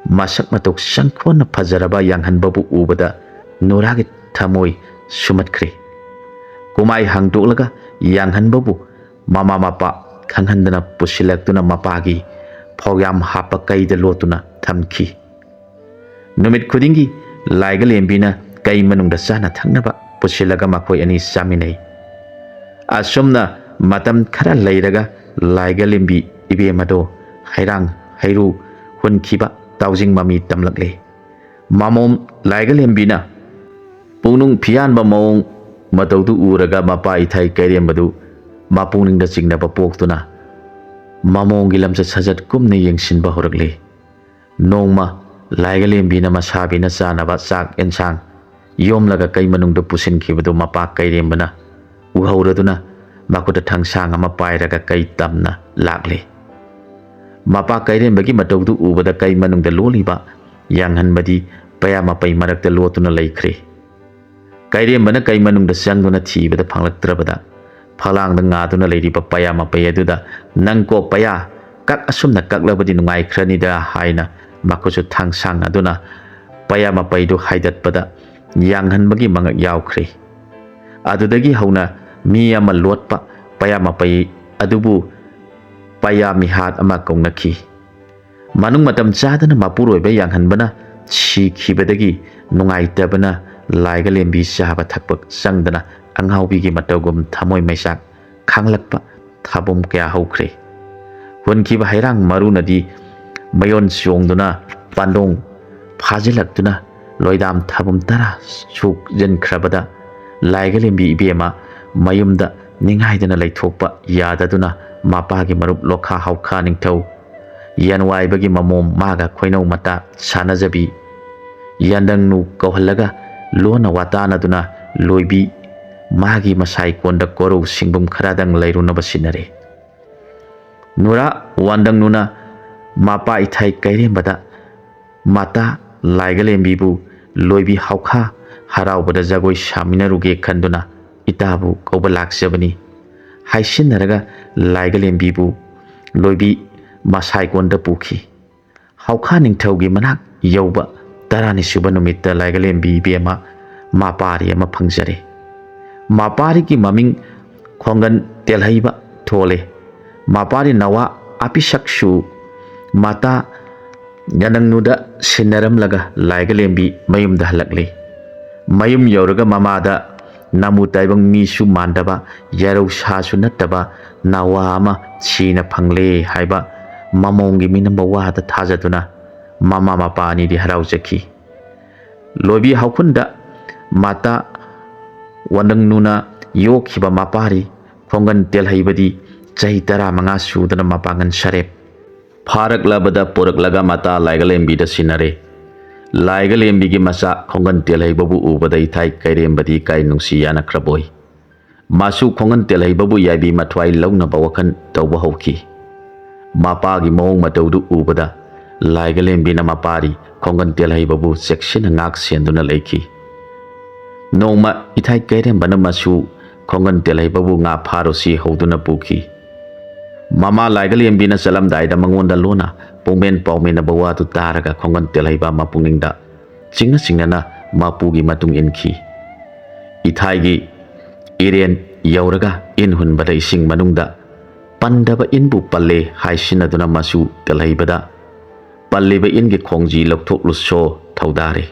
ꯃꯁꯛ ꯃꯇꯧ ꯆꯪꯈꯣꯟꯅ ꯐꯖꯔꯕ ꯌꯥꯡꯍꯟꯕꯕꯨ ꯎꯕꯗ ꯅꯨꯔꯥꯒꯤ ꯊꯃꯣꯏ ꯁꯨꯝꯍꯠꯈ꯭ꯔꯦ꯫ ꯀꯨꯃꯥꯏ ꯍꯥꯡꯗꯣꯛꯂꯒ ꯌꯥꯡꯍꯟꯕꯕꯨ ꯃꯃꯥ ꯃꯄꯥ ꯈꯪꯍꯟꯗꯅ ꯄꯨꯁꯤꯜꯂꯛꯇꯨꯅ ꯃꯄꯥꯒꯤ ꯐꯧꯌꯥꯝ ꯍꯥꯞꯄ ꯀꯩꯗ ꯂꯣꯠꯇꯨꯅ ꯊꯝꯈꯤ꯫ ꯅꯨꯃꯤꯠ ꯈꯨꯗꯤꯡꯒꯤ ꯂꯥꯏꯒꯂꯦꯝꯕꯤꯅ ꯀꯩ ꯃꯅꯨꯡꯗ ꯆꯥꯅ ꯊꯛꯅꯕ ꯄꯨꯁꯤꯜꯂꯒ ꯃꯈꯣꯏ ꯑꯅꯤ ꯆꯥꯃꯤꯟꯅꯩ꯫ ꯑꯁꯨꯝꯅ ꯃꯇꯝ ꯈꯔ ꯂꯩꯔꯒ ꯂꯥꯏꯒꯂꯦꯝꯕꯤ ꯏꯕꯦꯝ ꯑꯗꯣ ꯍꯩꯔꯥꯡ ꯍꯩꯔꯨ ꯍꯨꯟꯈꯤꯕ ꯇꯥꯎꯖꯤꯡ ꯃꯃꯤ ꯇꯝꯂꯛꯂꯦ꯫ ꯃꯃꯣꯝ ꯂꯥꯏꯒꯂꯦꯝꯕꯤꯅ ꯄꯨꯛꯅꯨꯡ ꯐꯤꯌꯥꯟꯕ ꯃꯑꯣꯡ ꯃꯇꯧꯗꯨ ꯎꯔꯒ ꯃꯄꯥ ꯏꯊꯩ ꯀꯩꯔꯦꯝꯕꯗꯨ ꯃꯄꯨꯛꯅꯤꯡꯗ ꯆꯤꯡꯅꯕ ꯄꯣꯛꯇꯨꯅ ꯃꯃꯣꯝꯒꯤ ꯂꯝꯆꯠ ꯁꯥꯖꯠ ꯀꯨꯝꯅ ꯌꯦꯡꯁꯤꯟꯕ ꯍꯧꯔꯛꯂꯦ꯫ ꯅꯣꯡꯃ ꯂꯥꯏꯒꯂꯦꯝꯕꯤꯅ ꯃꯁꯥꯕꯤꯅ ꯆꯥꯅꯕ ꯆꯥꯛ ꯑꯦꯟꯁꯥꯡ ꯌꯣꯝꯂꯒ ꯀꯩ ꯃꯅꯨꯡꯗ ꯄꯨꯁꯤꯟꯈꯤꯕꯗꯨ ꯃꯄꯥ ꯀꯩꯔꯦꯝꯕꯅ ꯎꯍꯧꯔꯗꯨꯅ ꯃꯈꯨꯠꯇ ꯊꯥꯡꯁꯥꯡ ꯑꯃ ꯄꯥꯏꯔꯒ ꯀꯩ ꯇꯝꯅ ꯂꯥꯛꯂꯦ꯫ ꯃꯄꯥ ꯀꯩꯔꯦꯝꯕꯒꯤ ꯃꯇꯧꯗꯨ ꯎꯕꯗ ꯀꯩ ꯃꯅꯨꯡꯗ ꯂꯣꯜꯂꯤꯕ ꯌꯥꯡꯍꯟꯕꯗꯤ ꯄꯌꯥ ꯃꯄꯩ ꯃꯔꯛꯇ ꯂꯣꯠꯇꯨꯅ ꯂꯩꯈ꯭ꯔꯦ꯫ ꯀꯩꯔꯦꯝꯕꯅ ꯀꯩ ꯃꯅꯨꯡꯗ ꯆꯪꯗꯨꯅ ꯊꯤꯕꯗ ꯐꯪꯂꯛꯇ꯭ꯔꯕꯗ ꯐꯛꯂꯥꯡꯗ ꯉꯥꯗꯨꯅ ꯂꯩꯔꯤꯕ ꯄꯌꯥ ꯃꯄꯩ ꯑꯗꯨꯗ, "ꯅꯪ ꯀꯣ ꯄꯌꯥ, ꯀꯛ ꯑꯁꯨꯝꯅ ꯀꯛꯂꯕꯗꯤ ꯅꯨꯡꯉꯥꯏꯈ꯭ꯔꯅꯤꯗ" ꯍꯥꯏꯅ ꯃꯈꯨꯠꯁꯨ ꯊꯥꯡꯁꯥꯡ ꯑꯗꯨꯅ ꯄꯌꯥ ꯃꯄꯩꯗꯨ ꯍꯥꯏꯗꯠꯄꯗ ꯌꯥꯡꯍꯟꯕꯒꯤ ꯃꯉꯛ ꯌꯥꯎꯈ꯭ꯔꯦ꯫ ꯑꯗꯨꯗꯒꯤ ꯍꯧꯅ ꯃꯤ ꯑꯃ ꯂꯣꯠꯄ ꯄꯌꯥ ꯃꯄꯩ ꯑꯗꯨꯕꯨ ꯄꯌꯥ ꯃꯤꯍꯥꯠ ꯑꯃ ꯀꯧꯅꯈꯤ꯫ ꯃꯅꯨꯡ ꯃꯇꯝ ꯆꯥꯗꯅ ꯃꯄꯨꯔꯣꯏꯕ ꯌꯥꯡꯍꯟꯕꯅ ꯁꯤꯈꯤꯕꯗꯒꯤ ꯅꯨꯡꯉꯥꯏꯇꯕꯅ ꯂꯥꯏꯒꯂꯦꯝꯕꯤ ꯆꯥꯕ ꯊꯛꯄ ꯆꯪꯗꯅ ꯑꯉꯥꯎꯕꯤꯒꯤ ꯃꯇꯧꯒꯨꯝ ꯊꯃꯣꯏ ꯃꯩꯆꯥꯛ ꯈꯥꯡꯂꯛꯄ ꯊꯥꯕꯨꯝ ꯀꯌꯥ ꯍꯧꯈ꯭ꯔꯦ꯫ ꯍꯨꯟꯈꯤꯕ ꯍꯩꯔꯥꯡ ꯃꯔꯨꯅꯗꯤ ꯃꯌꯣꯟ ꯆꯣꯡꯗꯨꯅ ꯄꯥꯟꯗꯣꯡ ꯐꯥꯖꯤꯜꯂꯛꯇꯨꯅ ꯂꯣꯏꯗꯥꯝ ꯊꯥꯕꯨꯝ ꯇꯔꯥ ꯁꯨꯛꯖꯤꯟꯈ꯭ꯔꯕꯗ ꯂꯥꯏꯒꯂꯦꯝꯕꯤ ꯏꯕꯦꯝꯃ ꯃꯌꯨꯝꯗ ꯅꯤꯡꯉꯥꯏꯗꯅ ꯂꯩꯊꯣꯛꯄ ꯌꯥꯗꯗꯨꯅ ꯃꯄꯥꯒꯤ ꯃꯔꯨꯞ ꯂꯣꯈꯥ ꯍꯥꯎꯈꯥ ꯅꯤꯡꯊꯧ, ꯌꯦꯟꯋꯥꯏꯕꯒꯤ ꯃꯃꯣꯝ ꯃꯥꯒ ꯈꯣꯏꯅꯧ ꯃꯇꯥ ꯁꯥꯟꯅꯖꯕꯤ, ꯌꯥꯟꯗꯪꯅꯨ ꯀꯧꯍꯜꯂꯒ ꯂꯣꯟꯅ ꯋꯥꯇꯥꯅꯗꯨꯅ ꯂꯣꯏꯕꯤ, ꯃꯥꯒꯤ ꯃꯁꯥꯏꯀꯣꯟꯗ ꯀꯣꯔꯧ ꯁꯤꯡꯕꯨꯝ ꯈꯔꯗꯪ ꯂꯩꯔꯨꯅꯕ ꯁꯤꯟꯅꯔꯦ꯫ ꯅꯨꯔꯥ ꯋꯥꯟꯗꯪꯅꯨꯅ ꯃꯄꯥ ꯏꯊꯥꯏ ꯀꯩꯔꯦꯝꯕꯗ ꯃꯇꯥ ꯂꯥꯏꯒꯂꯦꯝꯕꯤꯕꯨ ꯂꯣꯏꯕꯤ ꯍꯥꯎꯈꯥ ꯍꯔꯥꯎꯕꯗ ꯖꯒꯣꯏ ꯁꯥꯃꯤꯟꯅꯔꯨꯒꯦ ꯈꯟꯗꯨꯅ ꯏꯇꯥꯕꯨ ꯀꯧꯕ ꯂꯥꯛꯆꯕꯅꯤ ꯍꯥꯏꯁꯤꯟꯅꯔꯒ ꯂꯥꯏꯒꯂꯦꯝꯕꯤꯕꯨ ꯂꯣꯏꯕꯤ ꯃꯁꯥꯏꯀꯣꯟꯗ ꯄꯨꯈꯤ꯫ ꯍꯥꯎꯈꯥ ꯅꯤꯡꯊꯧꯒꯤ ꯃꯅꯥꯛ ꯌꯧꯕ ꯇꯔꯥꯅꯤ ꯁꯨꯕ ꯅꯨꯃꯤꯠꯇ ꯂꯥꯏꯒꯂꯦꯝꯕꯤ ꯏꯕꯦꯝꯃ ꯃꯄꯥꯔꯤ ꯑꯃ ꯐꯪꯖꯔꯦ꯫ ꯃꯄꯥꯔꯤꯒꯤ ꯃꯃꯤꯡ ꯈꯣꯡꯒꯟ ꯇꯦꯜꯍꯩꯕ ꯊꯣꯜꯂꯦ꯫ ꯃꯄꯥꯔꯤ ꯅꯋꯥ ꯑꯄꯤꯁꯛꯁꯨ ꯃꯇꯥ ꯌꯥꯅꯪꯅꯨꯗ ꯁꯤꯟꯅꯔꯝꯂꯒ ꯂꯥꯏꯒꯂꯦꯝꯕꯤ ꯃꯌꯨꯝꯗ ꯍꯜꯂꯛꯂꯤ꯫ ꯃꯌꯨꯝ ꯌꯧꯔꯒ ꯃꯃꯥꯗ ꯅꯥꯃꯨ ꯇꯥꯏꯕꯪ ꯃꯤꯁꯨ ꯃꯥꯟꯗꯕ, ꯌꯥꯔꯧ ꯁꯥꯁꯨ ꯅꯠꯇꯕ ꯅꯋꯥ ꯑꯃ ꯁꯤꯅ ꯐꯪꯂꯦ ꯍꯥꯏꯕ ꯃꯃꯣꯡꯒꯤ ꯃꯤꯅꯝꯕ ꯋꯥꯗ ꯊꯥꯖꯗꯨꯅ ꯃꯃꯥ ꯃꯄꯥ ꯑꯅꯤꯗꯤ ꯍꯔꯥꯎꯖꯈꯤ꯫ ꯂꯣꯏꯕꯤ ꯍꯥꯎꯈꯨꯟꯗ ꯃꯇꯥ ꯋꯥꯅꯪꯅꯨꯅ ꯌꯣꯛꯈꯤꯕ ꯃꯄꯥꯔꯤ ꯈꯣꯡꯒꯟ ꯇꯦꯜꯍꯩꯕꯗꯤ ꯆꯍꯤ ꯇꯔꯥꯃꯉꯥ ꯁꯨꯗꯅ ꯃꯄꯥꯡꯒꯟ ꯁꯥꯔꯦ꯫ ꯐꯥꯔꯛꯂꯕꯗ ꯄꯨꯔꯛꯂꯒ ꯃꯇꯥ ꯂꯥꯏꯒꯂꯦꯝꯕꯤꯗ ꯁꯤꯟꯅꯔꯦ꯫ ꯂꯥꯏꯒꯂꯦꯝꯕꯤꯒꯤ ꯃꯆꯥ ꯈꯣꯡꯒꯟ ꯇꯦꯜꯍꯩꯕꯕꯨ ꯎꯕꯗ ꯏꯊꯥꯏ ꯀꯩꯔꯦꯝꯕꯗꯤ ꯀꯥꯏ ꯅꯨꯡꯁꯤ ꯌꯥꯅꯈ꯭ꯔꯕꯣꯏ꯫ ꯃꯥꯁꯨ ꯈꯣꯡꯒꯟ ꯇꯦꯜꯍꯩꯕꯕꯨ ꯌꯥꯏꯕꯤ ꯃꯊ꯭ꯋꯥꯏ ꯂꯧꯅꯕ ꯋꯥꯈꯜ ꯇꯧꯕ ꯍꯧꯈꯤ꯫ ꯃꯄꯥꯒꯤ ꯃꯑꯣꯡ ꯃꯇꯧꯗꯨ ꯎꯕꯗ ꯂꯥꯏꯒꯂꯦꯝꯕꯤꯅ ꯃꯄꯥꯔꯤ ꯈꯣꯡꯒꯟ ꯇꯦꯜꯍꯩꯕꯕꯨ ꯆꯦꯛꯁꯤꯟꯅ ꯉꯥꯛ ꯁꯦꯟꯗꯨꯅ ꯂꯩꯈꯤ꯫ ꯅꯣꯡꯃ ꯏꯊꯥꯏ ꯀꯩꯔꯦꯝꯕꯅ ꯃꯁꯨ ꯈꯣꯡꯒꯟ ꯇꯦꯜꯍꯩꯕꯕꯨ ꯉꯥ ꯐꯥꯔꯨꯁꯤ ꯍꯧꯗꯨꯅ ꯄꯨꯈꯤ꯫ ꯃꯃꯥ ꯂꯥꯏꯒꯂꯦꯝꯕꯤꯅ ꯆꯠꯂꯝꯗꯥꯏꯗ ꯃꯉꯣꯟꯗ ꯂꯣꯟꯅ ꯄꯨꯡꯕꯦꯟ ꯄꯥꯎꯃꯤꯟꯅꯕ ꯋꯥꯗꯨ ꯇꯥꯔꯒ ꯈꯣꯡꯒꯟ ꯇꯦꯜꯍꯩꯕ ꯃꯄꯨꯛꯅꯤꯡꯗ ꯆꯤꯡꯅ ꯆꯤꯡꯅꯅ ꯃꯄꯨꯒꯤ ꯃꯇꯨꯡ ꯏꯟꯈꯤ꯫ ꯏꯊꯥꯏꯒꯤ ꯏꯔꯦꯟ ꯌꯧꯔꯒ ꯏꯟ ꯍꯨꯟꯕꯗ ꯏꯁꯤꯡ ꯃꯅꯨꯡꯗ ꯄꯟꯗꯕ ꯏꯟꯕꯨ ꯄꯜꯂꯦ ꯍꯥꯏꯁꯤꯟꯅꯗꯨꯅ ꯃꯁꯨ ꯇꯦꯜꯍꯩꯕꯗ ꯄꯜꯂꯤꯕ ꯏꯟꯒꯤ ꯈꯣꯡꯖꯤ ꯂꯧꯊꯣꯛꯂꯨꯁꯣ ꯊꯧꯗꯥꯔꯦ꯫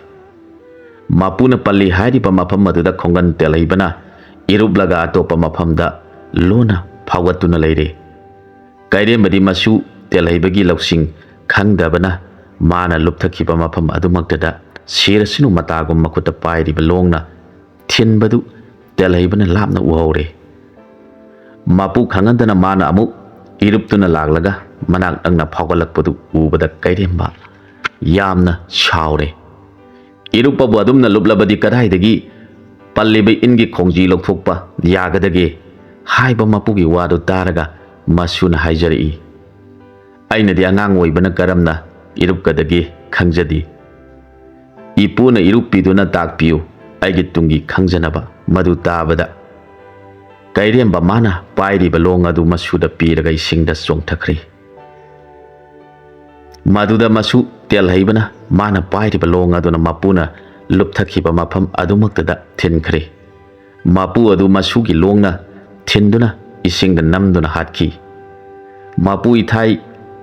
ꯃꯄꯨꯅ ꯄꯜꯂꯤ ꯍꯥꯏꯔꯤꯕ ꯃꯐꯝ ꯑꯗꯨꯗ ꯈꯣꯡꯒꯟ ꯇꯦꯜꯍꯩꯕꯅ ꯏꯔꯨꯞꯂꯒ ꯑꯇꯣꯞꯄ ꯃꯐꯝꯗ ꯂꯣꯟꯅ ꯐꯥꯎꯒꯠꯇꯨꯅ ꯂꯩꯔꯦ꯫ ꯀꯩꯔꯦꯝꯕꯗꯤ ꯃꯁꯨ ꯇꯦꯜꯍꯩꯕꯒꯤ ꯂꯧꯁꯤꯡ ꯈꯪꯗꯕꯅ ꯃꯥꯅ ꯂꯨꯞꯊꯈꯤꯕ ꯃꯐꯝ ꯑꯗꯨꯃꯛꯇꯗ ꯁꯤꯔꯁꯅꯨ ꯃꯇꯥꯒꯨꯝ ꯃꯈꯨꯠꯇ ꯄꯥꯏꯔꯤꯕ ꯂꯣꯡꯅ ꯊꯤꯟꯕꯗꯨ ꯇꯦꯜꯍꯩꯕꯅ ꯂꯥꯞꯅ ꯎꯍꯧꯔꯦ꯫ ꯃꯄꯨ ꯈꯪꯍꯟꯗꯅ ꯃꯥꯅ ꯑꯃꯨꯛ ꯏꯔꯨꯞꯇꯨꯅ ꯂꯥꯛꯂꯒ ꯃꯅꯥꯛ ꯅꯛꯅ ꯐꯥꯎꯒꯠꯂꯛꯄꯗꯨ ꯎꯕꯗ ꯀꯩꯔꯦꯝꯕ ꯌꯥꯝꯅ ꯁꯥꯎꯔꯦ꯫ ꯏꯔꯨꯞꯄꯕꯨ ꯑꯗꯨꯝꯅ ꯂꯨꯞꯂꯕꯗꯤ ꯀꯗꯥꯏꯗꯒꯤ ꯄꯜꯂꯤꯕ ꯏꯟꯒꯤ ꯈꯣꯡꯖꯤ ꯂꯧꯊꯣꯛꯄ ꯌꯥꯒꯗꯒꯦ?" ꯍꯥꯏꯕ ꯃꯄꯨꯒꯤ ꯋꯥꯗꯨ ꯇꯥꯔꯒ ꯃꯁꯨꯅ ꯍꯥꯏꯖꯔꯛꯏ, "ꯑꯩꯅꯗꯤ ꯑꯉꯥꯡ ꯑꯣꯏꯕꯅ ꯀꯔꯝꯅ ꯏꯔꯨꯞꯀꯗꯒꯦ ꯈꯪꯖꯗꯦ꯫ ꯏꯄꯨꯅ ꯏꯔꯨꯞꯄꯤꯗꯨꯅ ꯇꯥꯛꯄꯤꯌꯨ, ꯑꯩꯒꯤ ꯇꯨꯡꯒꯤ ꯈꯪꯖꯅꯕ꯫" ꯃꯗꯨ ꯇꯥꯕꯗ ꯀꯩꯔꯦꯝꯕ ꯃꯥꯅ ꯄꯥꯏꯔꯤꯕ ꯂꯣꯡ ꯑꯗꯨ ꯃꯁꯨꯗ ꯄꯤꯔꯒ ꯏꯁꯤꯡꯗ ꯆꯣꯡꯊꯈ꯭ꯔꯤ꯫ ꯃꯗꯨꯗ ꯃꯁꯨ ꯇꯦꯜꯍꯩꯕꯅ ꯃꯥꯅ ꯄꯥꯏꯔꯤꯕ ꯂꯣꯡ ꯑꯗꯨꯅ ꯃꯄꯨꯅ ꯂꯨꯞꯊꯈꯤꯕ ꯃꯐꯝ ꯑꯗꯨꯃꯛꯇꯗ ꯊꯤꯟꯈ꯭ꯔꯦ꯫ ꯃꯄꯨ ꯑꯗꯨ ꯃꯁꯨꯒꯤ ꯂꯣꯡꯅ ꯊꯤꯟꯗꯨꯅ ꯏꯁꯤꯡꯗ ꯅꯝꯗꯨꯅ ꯍꯥꯠꯈꯤ꯫ ꯃꯄꯨ ꯏꯊꯥꯏ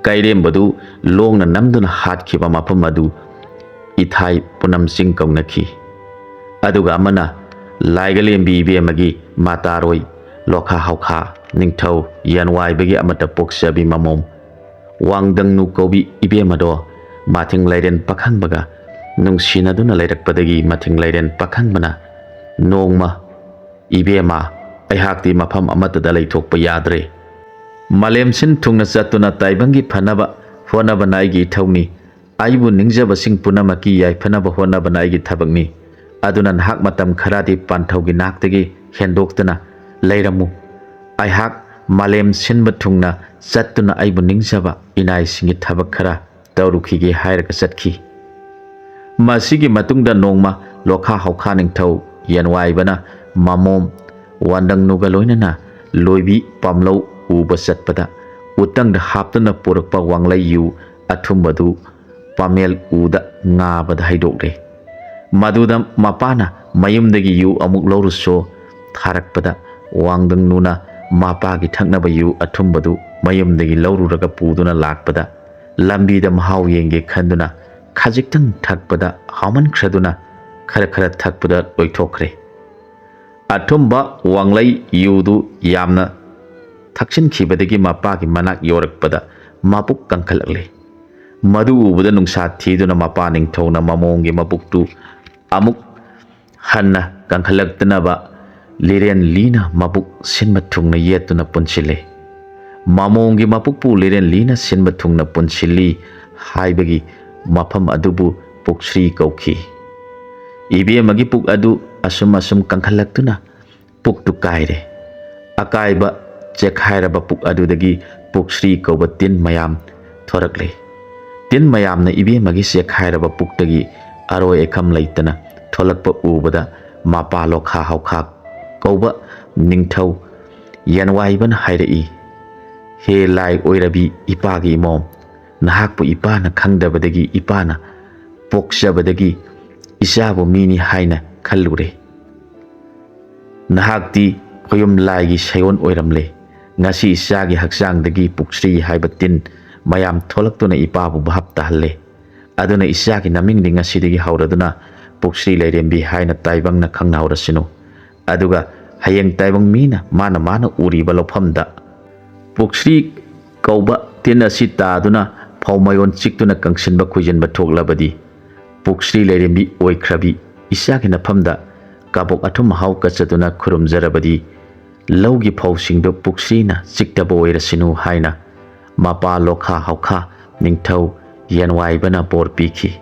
ꯀꯩꯔꯦꯝꯕꯗꯨ ꯂꯣꯡꯅ ꯅꯝꯗꯨꯅ ꯍꯥꯠꯈꯤꯕ ꯃꯐꯝ ꯑꯗꯨ ꯏꯊꯥꯏ ꯄꯨꯅꯝ ꯆꯤꯡ ꯀꯧꯅꯈꯤ꯫ ꯑꯗꯨꯒ ꯑꯃꯅ ꯂꯥꯏꯒꯂꯦꯝꯕꯤ ꯏꯕꯦꯝꯃꯒꯤ ꯃꯇꯥꯔꯣꯏ ꯂꯣꯈꯥ ꯍꯧꯈꯥ ꯅꯤꯡꯊꯧ ꯌꯦꯟꯋꯥꯏꯕꯒꯤ ꯑꯃꯠꯇ ꯄꯣꯛꯆꯕꯤ ꯃꯃꯣꯝ ꯋꯥꯡꯗꯪꯅꯨ ꯀꯧꯕꯤ ꯏꯕꯦꯝꯃꯗꯣ ꯃꯥꯊꯤꯡ ꯂꯩꯔꯦꯟ ꯄꯥꯈꯪꯕꯒ ꯅꯨꯡꯁꯤꯅꯗꯨꯅ ꯂꯩꯔꯛꯄꯗꯒꯤ ꯃꯥꯊꯤꯡ ꯂꯩꯔꯦꯟ ꯄꯥꯈꯪꯕꯅ ꯅꯣꯡꯃ, "ꯏꯕꯦꯝꯃ, ꯑꯩꯍꯥꯛꯇꯤ ꯃꯐꯝ ꯑꯃꯠꯇꯗ ꯂꯩꯊꯣꯛꯄ ꯌꯥꯗ꯭ꯔꯦ꯫ ꯃꯥꯂꯦꯝ ꯁꯤꯟ ꯊꯨꯡꯅ ꯆꯠꯇꯨꯅ ꯇꯥꯏꯕꯪꯒꯤ ꯐꯅꯕ ꯍꯣꯠꯅꯕꯅ ꯑꯩꯒꯤ ꯏꯊꯧꯅꯤ꯫ ꯑꯩꯕꯨ ꯅꯤꯡꯖꯕꯁꯤꯡ ꯄꯨꯝꯅꯃꯛꯀꯤ ꯌꯥꯏꯐꯅꯕ ꯍꯣꯠꯅꯕꯅ ꯑꯩꯒꯤ ꯊꯕꯛꯅꯤ꯫ ꯑꯗꯨꯅ ꯅꯍꯥꯛ ꯃꯇꯝ ꯈꯔꯗꯤ ꯄꯥꯟꯊꯧꯒꯤ ꯅꯥꯛꯇꯒꯤ ꯍꯦꯟꯗꯣꯛꯇꯅ ꯂꯩꯔꯝꯃꯨ꯫ ꯑꯩꯍꯥꯛ ꯃꯥꯂꯦꯝ ꯁꯤꯟꯕ ꯊꯨꯡꯅ ꯆꯠꯇꯨꯅ ꯑꯩꯕꯨ ꯅꯤꯡꯖꯕ ꯏꯅꯥꯏꯁꯤꯡꯒꯤ ꯊꯕꯛ ꯈꯔ ꯇꯧꯔꯨꯈꯤꯒꯦ" ꯍꯥꯏꯔꯒ ꯆꯠꯈꯤ꯫ ꯃꯁꯤꯒꯤ ꯃꯇꯨꯡꯗ ꯅꯣꯡꯃ ꯂꯣꯈꯥ ꯍꯧꯈꯥ ꯅꯤꯡꯊꯧ ꯌꯦꯟꯋꯥꯏꯕꯅ ꯃꯃꯣꯝ ꯋꯥꯟꯗꯪꯅꯨꯒ ꯂꯣꯏꯅꯅ ꯂꯣꯏꯕꯤ ꯄꯥꯝꯂꯧ ꯎꯕ ꯆꯠꯄꯗ ꯎꯇꯪꯗ ꯍꯥꯞꯇꯨꯅ ꯄꯨꯔꯛꯄ ꯋꯥꯡꯂꯩ ꯌꯨ ꯑꯊꯨꯝꯕꯗꯨ ꯄꯥꯃꯦꯜ ꯎꯗ ꯉꯥꯕꯗ ꯍꯩꯗꯣꯛꯂꯦ꯫ ꯃꯗꯨꯗ ꯃꯄꯥꯅ ꯃꯌꯨꯝꯗꯒꯤ ꯌꯨ ꯑꯃꯨꯛ ꯂꯧꯔꯨꯁꯣ ꯊꯥꯔꯛꯄꯗ ꯋꯥꯡꯗꯪꯅꯨꯅ ꯃꯄꯥꯒꯤ ꯊꯛꯅꯕ ꯌꯨ ꯑꯊꯨꯝꯕꯗꯨ ꯃꯌꯨꯝꯗꯒꯤ ꯂꯧꯔꯨꯔꯒ ꯄꯨꯗꯨꯅ ꯂꯥꯛꯄꯗ ꯂꯝꯕꯤꯗ ꯃꯍꯥꯎ ꯌꯦꯡꯒꯦ ꯈꯟꯗꯨꯅ ꯈꯖꯤꯛꯇꯪ ꯊꯛꯄꯗ ꯍꯥꯎꯃꯟꯈ꯭ꯔꯗꯨꯅ ꯈꯔ ꯈꯔ ꯊꯛꯄꯗ ꯂꯣꯏꯊꯣꯛꯈ꯭ꯔꯦ꯫ ꯑꯊꯨꯝꯕ ꯋꯥꯡꯂꯩ ꯌꯨꯗꯨ ꯌꯥꯝꯅ ꯊꯛꯆꯤꯟꯈꯤꯕꯗꯒꯤ ꯃꯄꯥꯒꯤ ꯃꯅꯥꯛ ꯌꯧꯔꯛꯄꯗ ꯃꯕꯨꯛ ꯀꯪꯈꯠꯂꯛꯂꯦ꯫ ꯃꯗꯨ ꯎꯕꯗ ꯅꯨꯡꯁꯥ ꯊꯤꯗꯨꯅ ꯃꯄꯥ ꯅꯤꯡꯊꯧꯅ ꯃꯃꯣꯝꯒꯤ ꯃꯕꯨꯛꯇꯨ ꯑꯃꯨꯛ ꯍꯟꯅ ꯀꯪꯈꯠꯂꯛꯇꯅꯕ ꯂꯤꯔꯦꯟ ꯂꯤꯅ ꯃꯕꯨꯛ ꯁꯤꯟꯕ ꯊꯨꯡꯅ ꯌꯦꯠꯇꯨꯅ ꯄꯨꯟꯁꯤꯜꯂꯦ꯫ ꯃꯃꯣꯝꯒꯤ ꯃꯕꯨꯛꯄꯨ ꯂꯤꯔꯦꯟ ꯂꯤꯅ ꯁꯤꯟꯕ ꯊꯨꯡꯅ ꯄꯨꯟꯁꯤꯜꯂꯤ ꯍꯥꯏꯕꯒꯤ ꯃꯐꯝ ꯑꯗꯨꯕꯨ ꯄꯨꯛꯁ꯭ꯔꯤ ꯀꯧꯈꯤ꯫ ꯏꯕꯦꯝꯃꯒꯤ ꯄꯨꯛ ꯑꯗꯨ ꯑꯁꯨꯝ ꯑꯁꯨꯝ ꯀꯪꯈꯠꯂꯛꯇꯨꯅ ꯄꯨꯛꯇꯨ ꯀꯥꯏꯔꯦ꯫ ꯑꯀꯥꯏꯕ ꯆꯦꯛꯈꯥꯏꯔꯕ ꯄꯨꯛ ꯑꯗꯨꯗꯒꯤ ꯄꯨꯛꯁ꯭ꯔꯤ ꯀꯧꯕ ꯇꯤꯟ ꯃꯌꯥꯝ ꯊꯣꯔꯛꯂꯦ꯫ ꯇꯤꯟ ꯃꯌꯥꯝꯅ ꯏꯕꯦꯝꯃꯒꯤ ꯆꯦꯛꯈꯥꯏꯔꯕ ꯄꯨꯛꯇꯒꯤ ꯑꯔꯣꯏ ꯑꯈꯝ ꯂꯩꯇꯅ ꯊꯣꯛꯂꯛꯄ ꯎꯕꯗ ꯃꯄꯥ ꯂꯣꯈꯥ ꯍꯧꯈꯥ ꯀꯧꯕ ꯅꯤꯡꯊꯧ ꯌꯦꯟꯋꯥꯏꯕꯅ ꯍꯥꯏꯔꯛꯏ, "ꯍꯦ ꯂꯥꯏ ꯑꯣꯏꯔꯕꯤ ꯏꯄꯥꯒꯤ ꯏꯃꯣꯝ, ꯅꯍꯥꯛꯄꯨ ꯏꯄꯥꯅ ꯈꯪꯗꯕꯗꯒꯤ ꯏꯄꯥꯅ ꯄꯣꯛꯆꯕꯗꯒꯤ ꯏꯆꯥꯕꯨ ꯃꯤꯅꯤ ꯍꯥꯏꯅ ꯈꯜꯂꯨꯔꯦ꯫ ꯅꯍꯥꯛꯇꯤ ꯈꯣꯌꯨꯝ ꯂꯥꯏꯒꯤ ꯁꯌꯣꯟ ꯑꯣꯏꯔꯝꯂꯦ꯫ ꯉꯁꯤ ꯏꯆꯥꯒꯤ ꯍꯛꯆꯥꯡꯗꯒꯤ ꯄꯨꯛꯁ꯭ꯔꯤ ꯍꯥꯏꯕ ꯇꯤꯟ ꯃꯌꯥꯝ ꯊꯣꯛꯂꯛꯇꯨꯅ ꯏꯄꯥꯕꯨ ꯚꯥꯞ ꯇꯥꯍꯜꯂꯦ꯫ ꯑꯗꯨꯅ ꯏꯆꯥꯒꯤ ꯅꯃꯤꯡꯗꯤ ꯉꯁꯤꯗꯒꯤ ꯍꯧꯔꯗꯨꯅ ꯄꯨꯛꯁ꯭ꯔꯤ ꯂꯩꯔꯦꯝꯕꯤ ꯍꯥꯏꯅ ꯇꯥꯏꯕꯪꯅ ꯈꯪꯅꯍꯧꯔꯁꯅꯨ꯫ ꯑꯗꯨꯒ ꯍꯌꯦꯡ ꯇꯥꯏꯕꯪ ꯃꯤꯅ ꯃꯥꯅ ꯃꯥꯅ ꯎꯔꯤꯕ ꯂꯧꯐꯝꯗ ꯄꯨꯛꯁ꯭ꯔꯤ ꯀꯧꯕ ꯇꯤꯟ ꯑꯁꯤ ꯇꯥꯗꯨꯅ ꯐꯧ ꯃꯌꯣꯟ ꯆꯤꯛꯇꯨꯅ ꯀꯪꯁꯤꯟꯕ ꯈꯨꯏꯖꯤꯟꯕ ꯊꯣꯛꯂꯕꯗꯤ, ꯄꯨꯛꯁ꯭ꯔꯤ ꯂꯩꯔꯦꯝꯕꯤ ꯑꯣꯏꯈ꯭ꯔꯕꯤ ꯏꯆꯥꯒꯤ ꯅꯐꯝꯗ ꯀꯥꯕꯣꯛ ꯑꯊꯨꯝ ꯑꯍꯥꯎ ꯀꯠꯆꯗꯨꯅ ꯈꯨꯔꯨꯝꯖꯔꯕꯗꯤ, ꯂꯧꯒꯤ ꯐꯧꯁꯤꯡꯗꯨ ꯄꯨꯛꯁ꯭ꯔꯤꯅ ꯆꯤꯛꯇꯕ ꯑꯣꯏꯔꯁꯅꯨ" ꯍꯥꯏꯅ ꯃꯄꯥ ꯂꯣꯈꯥ ꯍꯧꯈꯥ ꯅꯤꯡꯊꯧ ꯌꯦꯟꯋꯥꯏꯕꯅ ꯕꯣꯔ ꯄꯤꯈꯤ꯫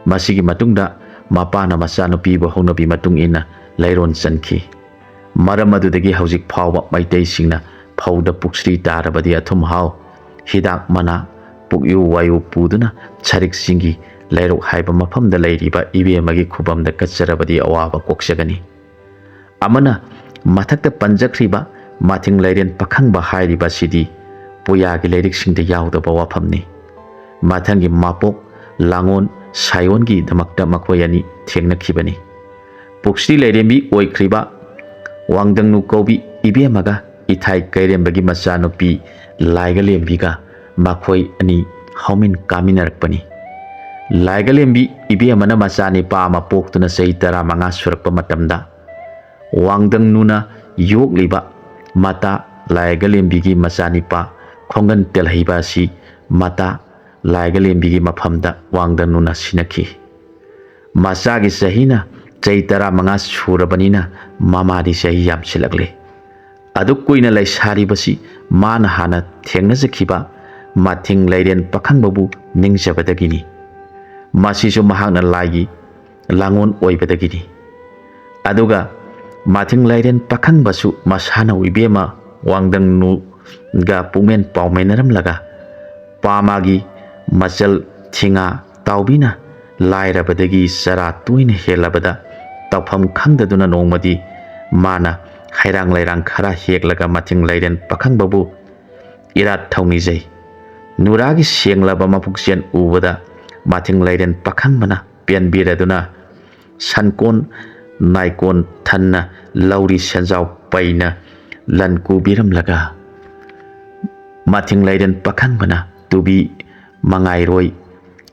ꯃꯁꯤꯒꯤ ꯃꯇꯨꯡꯗ ꯃꯄꯥꯅ ꯃꯆꯥꯅꯨꯄꯤꯕꯨ ꯍꯧꯅꯕꯤ ꯃꯇꯨꯡ ꯏꯟꯅ ꯂꯩꯔꯣꯟ ꯆꯟꯈꯤ꯫ ꯃꯔꯝ ꯑꯗꯨꯗꯒꯤ ꯍꯧꯖꯤꯛ ꯐꯥꯎꯕ ꯃꯩꯇꯩꯁꯤꯡꯅ ꯐꯧꯗ ꯄꯨꯛꯁ꯭ꯔꯤ ꯇꯥꯔꯕꯗꯤ ꯑꯊꯨꯝ ꯑꯍꯥꯎ, ꯍꯤꯗꯥꯛ ꯃꯅꯥ, ꯄꯨꯛꯌꯨ ꯋꯥꯌꯨ ꯄꯨꯗꯨꯅ ꯁꯔꯤꯛꯁꯤꯡꯒꯤ ꯂꯩꯔꯣꯛ ꯍꯥꯏꯕ ꯃꯐꯝꯗ ꯂꯩꯔꯤꯕ ꯏꯕꯦꯝꯃꯒꯤ ꯈꯨꯕꯝꯗ ꯀꯠꯆꯔꯕꯗꯤ ꯑꯋꯥꯕ ꯀꯣꯛꯆꯒꯅꯤ꯫ ꯑꯃꯅ ꯃꯊꯛꯇ ꯄꯟꯖꯈ꯭ꯔꯤꯕ ꯃꯥꯊꯤꯡ ꯂꯩꯔꯦꯟ ꯄꯥꯈꯪꯕ ꯍꯥꯏꯔꯤꯕ ꯑꯁꯤꯗꯤ ꯄꯨꯌꯥꯒꯤ ꯂꯥꯏꯔꯤꯛꯁꯤꯡꯗ ꯌꯥꯎꯗꯕ ꯋꯥꯐꯝꯅꯤ꯫ ꯃꯊꯪꯒꯤ ꯃꯄꯣꯛ ꯂꯥꯡꯑꯣꯟ ꯁꯥꯏꯑꯣꯟꯒꯤꯗꯃꯛꯇ ꯃꯈꯣꯏ ꯑꯅꯤ ꯊꯦꯡꯅꯈꯤꯕꯅꯤ꯫ ꯄꯨꯛꯁ꯭ꯔꯤ ꯂꯩꯔꯦꯝꯕꯤ ꯑꯣꯏꯈ꯭ꯔꯤꯕ ꯋꯥꯡꯗꯪꯅꯨ ꯀꯧꯕꯤ ꯏꯕꯦꯝꯃꯒ ꯏꯊꯥꯏ ꯀꯩꯔꯦꯝꯕꯒꯤ ꯃꯆꯥꯅꯨꯄꯤ ꯂꯥꯏꯒꯂꯦꯝꯕꯤꯒ ꯃꯈꯣꯏ ꯑꯅꯤ ꯍꯧꯃꯤꯟ ꯀꯥꯃꯤꯟꯅꯔꯛꯄꯅꯤ꯫ ꯂꯥꯏꯒꯂꯦꯝꯕꯤ ꯏꯕꯦꯝꯃꯅ ꯃꯆꯥꯅꯤꯄꯥ ꯑꯃ ꯄꯣꯛꯇꯨꯅ ꯆꯍꯤ ꯇꯔꯥꯃꯉꯥ ꯁꯨꯔꯛꯄ ꯃꯇꯝꯗ, ꯋꯥꯡꯗꯪꯅꯨꯅ ꯌꯣꯛꯂꯤꯕ ꯃꯇꯥ ꯂꯥꯏꯒꯂꯦꯝꯕꯤꯒꯤ ꯃꯆꯥꯅꯤꯄꯥ ꯈꯣꯡꯒꯟ ꯇꯦꯜꯍꯩꯕ ꯑꯁꯤ ꯃꯇꯥ ꯂꯥꯏꯒꯂꯦꯝꯕꯤꯒꯤ ꯃꯐꯝꯗ ꯋꯥꯡꯗꯪꯅꯨꯅ ꯁꯤꯟꯅꯈꯤ꯫ ꯃꯆꯥꯒꯤ ꯆꯍꯤꯅ ꯆꯍꯤ ꯇꯔꯥꯃꯉꯥ ꯁꯨꯔꯕꯅꯤꯅ ꯃꯃꯥꯗꯤ ꯆꯍꯤ ꯌꯥꯝꯁꯤꯜꯂꯛꯂꯦ꯫ ꯑꯗꯨꯛ ꯀꯨꯏꯅ ꯂꯩꯁꯥꯔꯤꯕꯁꯤ ꯃꯥꯅ ꯍꯥꯟꯅ ꯊꯦꯡꯅꯖꯈꯤꯕ ꯃꯊꯤꯡ ꯂꯩꯔꯦꯟ ꯄꯥꯈꯪꯕꯕꯨ ꯅꯤꯡꯖꯕꯗꯒꯤꯅꯤ꯫ ꯃꯁꯤꯁꯨ ꯃꯍꯥꯛꯅ ꯂꯥꯏꯒꯤ ꯂꯥꯡꯑꯣꯟ ꯑꯣꯏꯕꯗꯒꯤꯅꯤ꯫ ꯑꯗꯨꯒ ꯃꯥꯊꯤꯡ ꯂꯥꯏꯔꯦꯟ ꯄꯥꯈꯪꯕꯁꯨ ꯃꯁꯥꯅꯧ ꯏꯕꯦꯝꯃ ꯋꯥꯡꯗꯪꯅꯨꯒ ꯄꯨꯛꯃꯦꯟ ꯄꯥꯎꯃꯦꯟꯅꯔꯝꯂꯒ ꯄꯥꯃꯥꯒꯤ ꯃꯆꯜ ꯊꯤꯉꯥ ꯇꯥꯎꯕꯤꯅ ꯂꯥꯏꯔꯕꯗꯒꯤ ꯆꯔꯥ ꯇꯣꯏꯅ ꯍꯦꯜꯂꯕꯗ ꯇꯧꯐꯝ ꯈꯪꯗꯗꯨꯅ ꯅꯣꯡꯃꯗꯤ ꯃꯥꯅ ꯍꯩꯔꯥꯡ ꯂꯩꯔꯥꯡ ꯈꯔ ꯍꯦꯛꯂꯒ ꯃꯥꯊꯤꯡ ꯂꯩꯔꯦꯟ ꯄꯥꯈꯪꯕꯕꯨ ꯏꯔꯥꯠ ꯊꯧꯅꯤꯖꯩ꯫ ꯅꯨꯔꯥꯒꯤ ꯁꯦꯡꯂꯕ ꯃꯄꯨꯛꯆꯦꯟ ꯎꯕꯗ ꯃꯥꯊꯤꯡ ꯂꯩꯔꯦꯟ ꯄꯥꯈꯪꯕꯅ ꯄꯦꯟꯕꯤꯔꯗꯨꯅ ꯁꯟꯀꯣꯟ ꯅꯥꯏꯀꯣꯟ ꯊꯟꯅ ꯂꯧꯔꯤ ꯁꯦꯟꯖꯥꯎ ꯄꯩꯅ ꯂꯟ ꯀꯨꯕꯤꯔꯝꯂꯒ ꯃꯥꯊꯤꯡ ꯂꯩꯔꯦꯟ ꯄꯥꯈꯪꯕꯅ ꯇꯨꯕꯤ ꯃꯉꯥꯏꯔꯣꯏ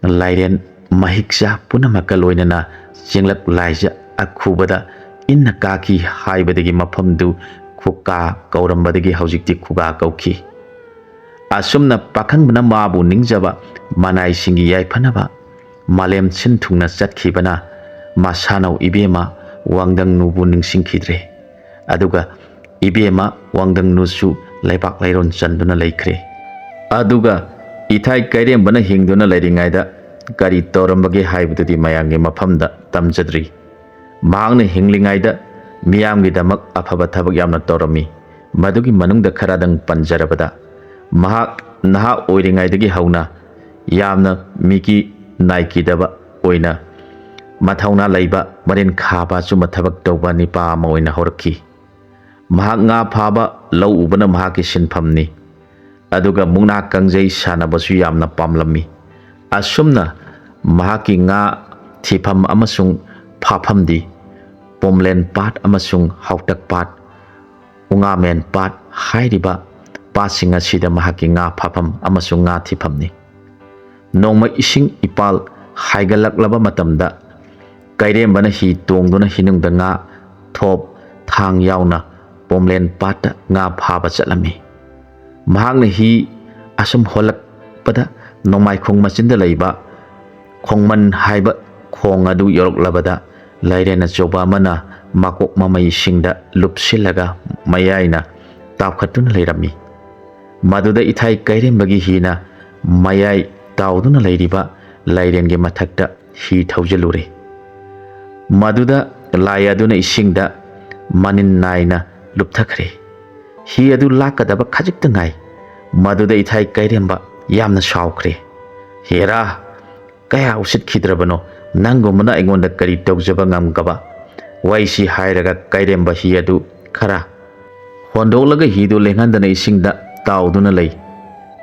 ꯂꯥꯏꯔꯦꯟ ꯃꯍꯤꯛꯆꯥ ꯄꯨꯝꯅꯃꯛꯀ ꯂꯣꯏꯅꯅ ꯆꯤꯡꯂꯛ ꯂꯥꯏꯖ ꯑꯈꯨꯕꯗ ꯏꯟꯅ ꯀꯥꯈꯤ ꯍꯥꯏꯕꯗꯒꯤ ꯃꯐꯝꯗꯨ ꯈꯨꯀꯥ ꯀꯧꯔꯝꯕꯗꯒꯤ ꯍꯧꯖꯤꯛꯇꯤ ꯈꯨꯒꯥ ꯀꯧꯈꯤ꯫ ꯑꯁꯨꯝꯅ ꯄꯥꯈꯪꯕꯅ ꯃꯥꯕꯨ ꯅꯤꯡꯖꯕ ꯃꯅꯥꯏꯁꯤꯡꯒꯤ ꯌꯥꯏꯐꯅꯕ ꯃꯥꯂꯦꯝ ꯁꯤꯟ ꯊꯨꯡꯅ ꯆꯠꯈꯤꯕꯅ ꯃꯁꯥꯅꯧ ꯏꯕꯦꯝꯃ ꯋꯥꯡꯗꯪꯅꯨꯕꯨ ꯅꯤꯡꯁꯤꯡꯈꯤꯗ꯭ꯔꯦ꯫ ꯑꯗꯨꯒ ꯏꯕꯦꯝꯃ ꯋꯥꯡꯗꯪꯅꯨꯁꯨ ꯂꯩꯕꯥꯛ ꯂꯩꯔꯣꯟ ꯆꯟꯗꯨꯅ ꯂꯩꯈ꯭ꯔꯦ꯫ ꯑꯗꯨꯒ ꯏꯊꯥꯏ ꯀꯩꯔꯦꯝꯕꯅ ꯍꯤꯡꯗꯨꯅ ꯂꯩꯔꯤꯉꯩꯗ ꯀꯔꯤ ꯇꯧꯔꯝꯕꯒꯦ ꯍꯥꯏꯕꯗꯨꯗꯤ ꯃꯌꯥꯝꯒꯤ ꯃꯐꯝꯗ ꯇꯝꯖꯗ꯭ꯔꯤ꯫ ꯃꯍꯥꯛꯅ ꯍꯤꯡꯂꯤꯉꯩꯗ ꯃꯤꯌꯥꯝꯒꯤꯗꯃꯛ ꯑꯐꯕ ꯊꯕꯛ ꯌꯥꯝꯅ ꯇꯧꯔꯝꯃꯤ꯫ ꯃꯗꯨꯒꯤ ꯃꯅꯨꯡꯗ ꯈꯔꯗꯪ ꯄꯟꯖꯔꯕꯗ, ꯃꯍꯥꯛ ꯅꯍꯥ ꯑꯣꯏꯔꯤꯉꯩꯗꯒꯤ ꯍꯧꯅ ꯌꯥꯝꯅ ꯃꯤꯀꯤ ꯅꯥꯏꯀꯤꯗꯕ ꯑꯣꯏꯅ ꯃꯊꯧꯅꯥ ꯂꯩꯕ, ꯃꯔꯤꯟ ꯈꯥꯕ ꯑꯆꯨꯝꯕ ꯊꯕꯛ ꯇꯧꯕ ꯅꯤꯄꯥ ꯑꯃ ꯑꯣꯏꯅ ꯍꯧꯔꯛꯈꯤ꯫ ꯃꯍꯥꯛ ꯉꯥ ꯐꯥꯕ, ꯂꯧ ꯎꯕꯅ ꯃꯍꯥꯛꯀꯤ ꯁꯤꯟꯐꯝꯅꯤ꯫ ꯑꯗꯨꯒ ꯃꯨꯛꯅꯥ ꯀꯥꯡꯖꯩ ꯁꯥꯟꯅꯕꯁꯨ ꯌꯥꯝꯅ ꯄꯥꯝꯂꯝꯃꯤ꯫ ꯑꯁꯨꯝꯅ ꯃꯍꯥꯛꯀꯤ ꯉꯥ ꯊꯤꯐꯝ ꯑꯃꯁꯨꯡ ꯐꯥꯐꯝꯗꯤ ꯄꯣꯝꯂꯦꯟ ꯄꯥꯠ ꯑꯃꯁꯨꯡ ꯍꯥꯎꯇꯛ ꯄꯥꯠ, ꯎꯉꯥꯃꯦꯟ ꯄꯥꯠ ꯍꯥꯏꯔꯤꯕ ꯄꯥꯠꯁꯤꯡ ꯑꯁꯤꯗ ꯃꯍꯥꯛꯀꯤ ꯉꯥ ꯐꯥꯐꯝ ꯑꯃꯁꯨꯡ ꯉꯥ ꯊꯤꯐꯝꯅꯤ꯫ ꯅꯣꯡꯃ ꯏꯁꯤꯡ ꯏꯄꯥꯜ ꯍꯥꯏꯒꯠꯂꯛꯂꯕ ꯃꯇꯝꯗ ꯀꯩꯔꯦꯝꯕꯅ ꯍꯤ ꯇꯣꯡꯗꯨꯅ ꯍꯤꯅꯨꯡꯗ ꯉꯥ, ꯊꯣꯞ, ꯊꯥꯡ ꯌꯥꯎꯅ ꯄꯣꯝꯂꯦꯟ ꯄꯥꯠꯇ ꯉꯥ ꯐꯥꯕ ꯆꯠꯂꯝꯃꯤ꯫ ꯃꯍꯥꯛꯅ ꯍꯤ ꯑꯁꯨꯝ ꯍꯣꯜꯂꯛꯄꯗ ꯅꯣꯡꯃꯥꯏꯈꯣꯡ ꯃꯆꯤꯟꯗ ꯂꯩꯕ ꯈꯣꯡꯃꯟ ꯍꯥꯏꯕ ꯈꯣꯡ ꯑꯗꯨ ꯌꯧꯔꯛꯂꯕꯗ ꯂꯥꯏꯔꯦꯟ ꯑꯆꯧꯕ ꯑꯃꯅ ꯃꯀꯣꯛ ꯃꯃꯩꯁꯤꯡꯗ ꯂꯨꯞꯁꯤꯜꯂꯒ ꯃꯌꯥꯏꯅ ꯇꯥꯎꯈꯠꯇꯨꯅ ꯂꯩꯔꯝꯃꯤ꯫ ꯃꯗꯨꯗ ꯏꯊꯥꯏ ꯀꯩꯔꯦꯝꯕꯒꯤ ꯍꯤꯅ ꯃꯌꯥꯏ ꯇꯥꯎꯗꯨꯅ ꯂꯩꯔꯤꯕ ꯂꯥꯏꯔꯦꯟꯒꯤ ꯃꯊꯛꯇ ꯍꯤ ꯊꯧꯖꯤꯜꯂꯨꯔꯦ꯫ ꯃꯗꯨꯗ ꯂꯥꯏ ꯑꯗꯨꯅ ꯏꯁꯤꯡꯗ ꯃꯅꯤꯟ ꯅꯥꯏꯅ ꯂꯨꯞꯊꯈ꯭ꯔꯦ꯫ ꯍꯤ ꯑꯗꯨ ꯂꯥꯛꯀꯗꯕ ꯈꯖꯤꯛꯇ ꯉꯥꯏ꯫ ꯃꯗꯨꯗ ꯏꯊꯥꯏ ꯀꯩꯔꯦꯝꯕ ꯌꯥꯝꯅ ꯁꯥꯎꯈ꯭ꯔꯦ꯫ "ꯍꯦꯔꯥ, ꯀꯌꯥ ꯎꯁꯤꯠꯈꯤꯗ꯭ꯔꯕꯅꯣ, ꯅꯪꯒꯨꯝꯕꯅ ꯑꯩꯉꯣꯟꯗ ꯀꯔꯤ ꯇꯧꯖꯕ ꯉꯝꯒꯕ?" ꯋꯥꯏꯁꯤ ꯍꯥꯏꯔꯒ ꯀꯩꯔꯦꯝꯕ ꯍꯤ ꯑꯗꯨ ꯈꯔ ꯍꯣꯟꯗꯣꯛꯂꯒ ꯍꯤꯗꯨ ꯂꯦꯡꯍꯟꯗꯅ ꯏꯁꯤꯡꯗ ꯇꯥꯎꯗꯨꯅ ꯂꯩ꯫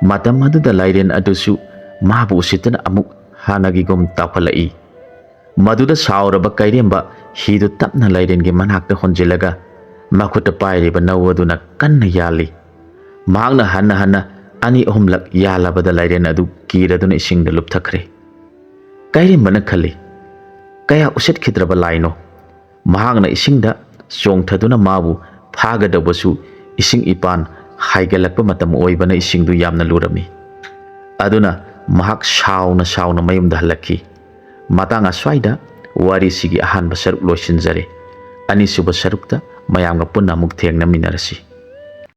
ꯃꯇꯝ ꯑꯗꯨꯗ ꯂꯥꯏꯔꯦꯟ ꯑꯗꯨꯁꯨ ꯃꯥꯕꯨ ꯎꯁꯤꯠꯇꯅ ꯑꯃꯨꯛ ꯍꯥꯟꯅꯒꯤꯒꯨꯝ ꯇꯥꯎꯈꯠꯂꯛꯏ꯫ ꯃꯗꯨꯗ ꯁꯥꯎꯔꯕ ꯀꯩꯔꯦꯝꯕ ꯍꯤꯗꯨ ꯇꯞꯅ ꯂꯥꯏꯔꯦꯟꯒꯤ ꯃꯅꯥꯛꯇ ꯍꯣꯟꯖꯤꯜꯂꯒ ꯃꯈꯨꯠꯇ ꯄꯥꯏꯔꯤꯕ ꯅꯧ ꯑꯗꯨꯅ ꯀꯟꯅ ꯌꯥꯜꯂꯤ꯫ ꯃꯍꯥꯛꯅ ꯍꯟꯅ ꯍꯟꯅ ꯑꯅꯤ ꯑꯍꯨꯝꯂꯛ ꯌꯥꯜꯂꯕꯗ ꯂꯥꯏꯔꯦꯟ ꯑꯗꯨ ꯀꯤꯔꯗꯨꯅ ꯏꯁꯤꯡꯗ ꯂꯨꯞꯊꯈ꯭ꯔꯦ꯫ ꯀꯩꯔꯦꯝꯕꯅ ꯈꯜꯂꯤ, "ꯀꯌꯥ ꯎꯁꯤꯠꯈꯤꯗ꯭ꯔꯕ ꯂꯥꯏꯅꯣ!" ꯃꯍꯥꯛꯅ ꯏꯁꯤꯡꯗ ꯆꯣꯡꯊꯗꯨꯅ ꯃꯥꯕꯨ ꯐꯥꯒꯗꯧꯕꯁꯨ ꯏꯁꯤꯡ ꯏꯄꯥꯟ ꯍꯥꯏꯒꯠꯂꯛꯄ ꯃꯇꯝ ꯑꯣꯏꯕꯅ ꯏꯁꯤꯡꯗꯨ ꯌꯥꯝꯅ ꯂꯨꯔꯝꯃꯤ꯫ ꯑꯗꯨꯅ ꯃꯍꯥꯛ ꯁꯥꯎꯅ ꯁꯥꯎꯅ ꯃꯌꯨꯝꯗ ꯍꯜꯂꯛꯈꯤ꯫ ꯃꯇꯥꯡ ꯑꯁ꯭ꯋꯥꯏꯗ ꯋꯥꯔꯤꯁꯤꯒꯤ ꯑꯍꯥꯟꯕ ꯁꯔꯨꯛ ꯂꯣꯏꯁꯤꯟꯖꯔꯦ꯫ ꯑꯅꯤꯁꯨꯕ ꯁꯔꯨꯛꯇ ꯃꯌꯥꯝꯒ ꯄꯨꯟꯅ ꯑꯃꯨꯛ ꯊꯦꯡꯅꯃꯤꯟꯅꯔꯁꯤ꯫